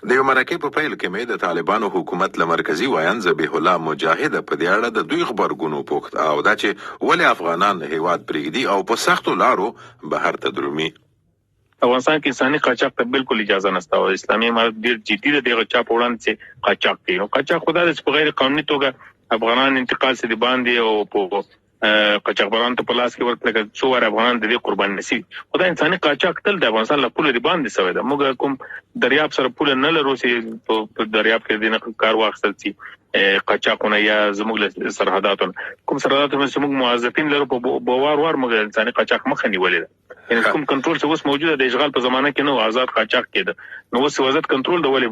د یو مرکې په پیل کې مې د طالبانو حکومت له مرکزي ویاند ذبیح الله مجاهده په دې اړه د دوی غبرګون وپوښت او دا چې ولې افغانان هېواد پرېږدي او په سختو لارو بهر ته درومي. افغانستان کې انساني قاچاق ته بالکل اجازه نشته او اسلامي امارت ډیر جدي دی دغه چا په وړاندې چې قاچاق کوي. نو قاچاق خو دا دی چې په غیر قانوني توګه افغانان انتقال سي د باندې او په قاچاقبرانو ته په لاس کې ورکړل، لکه څو واره افغانان د دې قرباني سي. خو دا انساني قاچاق تل د افغانستان له پولو د باندې سوی ده. موږ کوم دریاب سره پوله نه لرو چې په دریاب کې د کار واخیستل سي قاچاقونه، یا زموږ له سرحداتو کوم سرحداتو چې موږ موظفین لرو په وار وار موږ انساني قاچاق مخه نیولې ده. یعنی کوم کنټرول چې اوس موجوده د اشغال په زمانه کې نه آزاد قاچاق کېده، نو اوس وضعیت کنټرول د ولې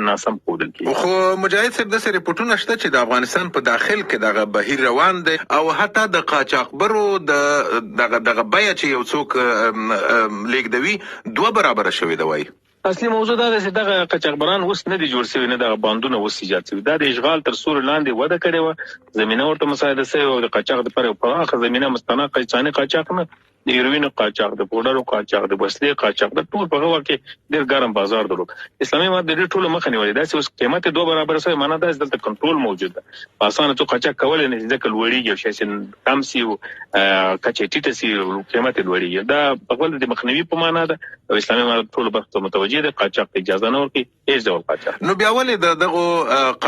ناسم ښودل کېږي. خو مجاهد صاحب، داسې رپورټونه شته چې د افغانستان په داخل کې دغه بهیر روان دی او حتی د قاچاقبرو د دغه دغه بیه چې یو څوک لیږدوي 2 برابره شوې ده. وایي اصلي موضوع دا ده چې دغه قاچاقبران اوس نه دي جوړ شوي، نه دغه باندونه اوس ایجاد شوي. دا د اشغال تر سیوري لاندې وده کړې وه، زمینه ورته مساعده شوې وه او د قاچاق لپاره یو پراخه زمینه مستند انساني قاچاق نه، د هیروینو قاچاق، د پوډرو قاچاق، د وسلې قاچاق، د ټول په هغه وخت کې ډېر ګرم بازار درلود. اسلامي امارت د دې ټولو مخه نیولې. داسې اوس قیمت یې 2 برابره شوی، معنا دا چې دلته کنټرول موجود ده، په اسانه څوک قاچاق کولی نه شي، ځکه لوړېږي او شی چې کم شي او کچه یې ټیټه شي قیمت یې لوړېږي. دا په خپل د مخنیوي په معنا ده او اسلامي امارت ټولو برخو ته متوجه دی، قاچاق ته اجازه نه ورکوي، هیڅ ډول قاچاق. نو بیا ولې د دغو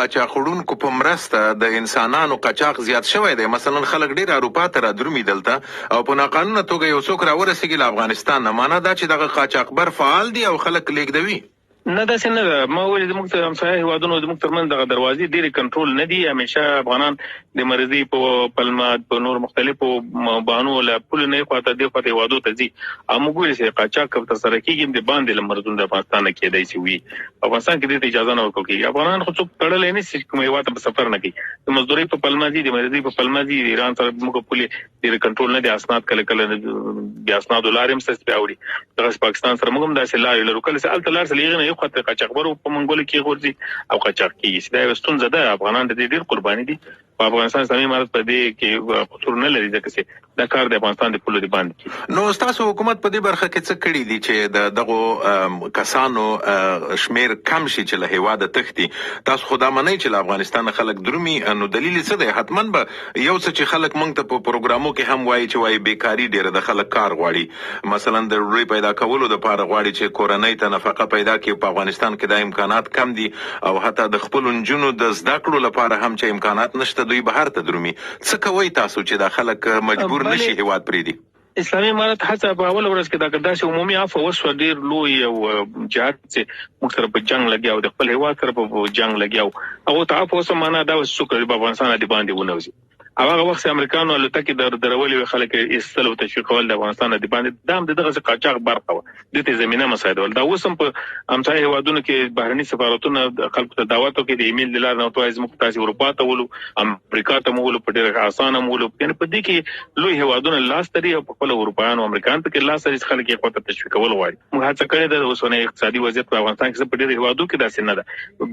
قاچاق وړونکو په مرسته د انسانانو قاچاق زیات شوی دی؟ مثلا خلک ډېر اروپا ته رادرومي دلته او په ناقانونه توګه یو څوک راورسېږي له افغانستان نه، معنا دا چې دغه قاچاقبر فعال دي او خلک لېږدوي. نه، داسې نه ده. ما ویل زموږ تر همسایه هیوادونو زموږ ترمنځ دغه دروازې ډېرې کنټرول نه دي. همیشه افغانان د مرضی په پلمه په نور مختلفو بانو له پولو نه خواته دې خواته هیوادو ته ځي او موږ ویل چې قاچاق که ترسره کېږي د باندې له مرزونو د افغانستان نه کېدای شي وي. افغانستان کې دې ته اجازه نه ورکول کېږي. افغانان خو څوک تړلی نه شي چې کوم هیواد ته په سفر نه کوي، د مزدورۍ په پلمه ځي، د مرضی په پلمه ځي. ایران سره موږ پولې ډېر کنټرول نه دي، اسناد کله کله بې اسنادو لارې هم شته چې پرې اوړي. دغسې پاکستان سره موږ هم داسې لارې لرو، کله چې هلته لاړ شي له هغې نه یو خواته قاچاقبرو په منګولو کې غورځي او قاچاق کېږي، چې دا یوه ستونزه ده. افغانان د دې ډېر قرباني دي. په افغانستان اسلامي امارت په دې کې قصور نه لري، ځکه چې دا کار د افغانستان د پولو د باندې کېږي. نو ستاسو حکومت په دې برخه کې څه کړي دي چې د دغو کسانو شمېر کم شي چې له هېواده تښتي؟ تاسو خو دا منئ چې له افغانستانه خلک درومي، نو دلیل یې څه دی؟ حتما به یو څه چې خلک موږ ته په پروګرامو کې هم وایي چې وایي بیکاري ډېره ده، خلک کار غواړي، مثلا د ډوډۍ پیدا کولو لپاره غواړي چې کورنۍ ته نفقه پیدا کړي، په افغانستان کې دا امکانات کم دي او حتی د خپلو نجونو د زده کړو لپاره هم چې امکانات نشته دوی بهر ته درومي. څه کوئ تاسو چې دا خلک مجبور نه شي هیواد پرېږدي؟ اسلامي امارت هڅه په اوله ورځ کې دا داسې عمومي عفوه وشوه، ډېر لوی یو جهاد چې موږ سره په جنګ لګیا او د خپل هیواد سره په جنګ لګیا وو، هغو ته عفوه وشوه. معنا دا وه چې څوک په افغانستان د باندې ونه وځي. او هغه وخت چې امریکانو الوتکې درولې وې، خلک یې ایستل او تشویقول د افغانستان د باندې، دا هم د دغسې قاچاق برخه وه، دې ته زمینه مساعدول. دا اوس هم په همسایه هیوادونو کې بهرني سفارتونه خلکو ته دعوت ورکوي، د ایمیل د لارې نه ورته وایي زموږ تاسې اروپا ته ولو، امریکا ته مو ولو، په ډېره اسانه مو ولو. یعنې په دې کې لوی هیوادونه لاس لري او په خپله اروپایان او امریکایان پکې لاس لري چې خلک یې خواته تشویقول غواړي. موږ هڅه کړې ده. اوسنی اقتصادي وضعیت په افغانستان کې په ډېرو هیوادو کې داسې نه ده،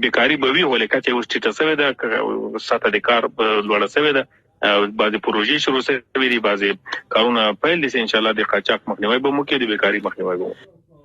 بیکاري به وي، ولې کچه یې اوس ټیټه شوې ده، سطح د کار لوړه شوې ده، بعضې پروژې شروع شوې دي، بعضې کارونه پیل دي چې انشاءالله د قاچاق مخنیوی به مو کوي، د بیکاري مخنیوی به مو.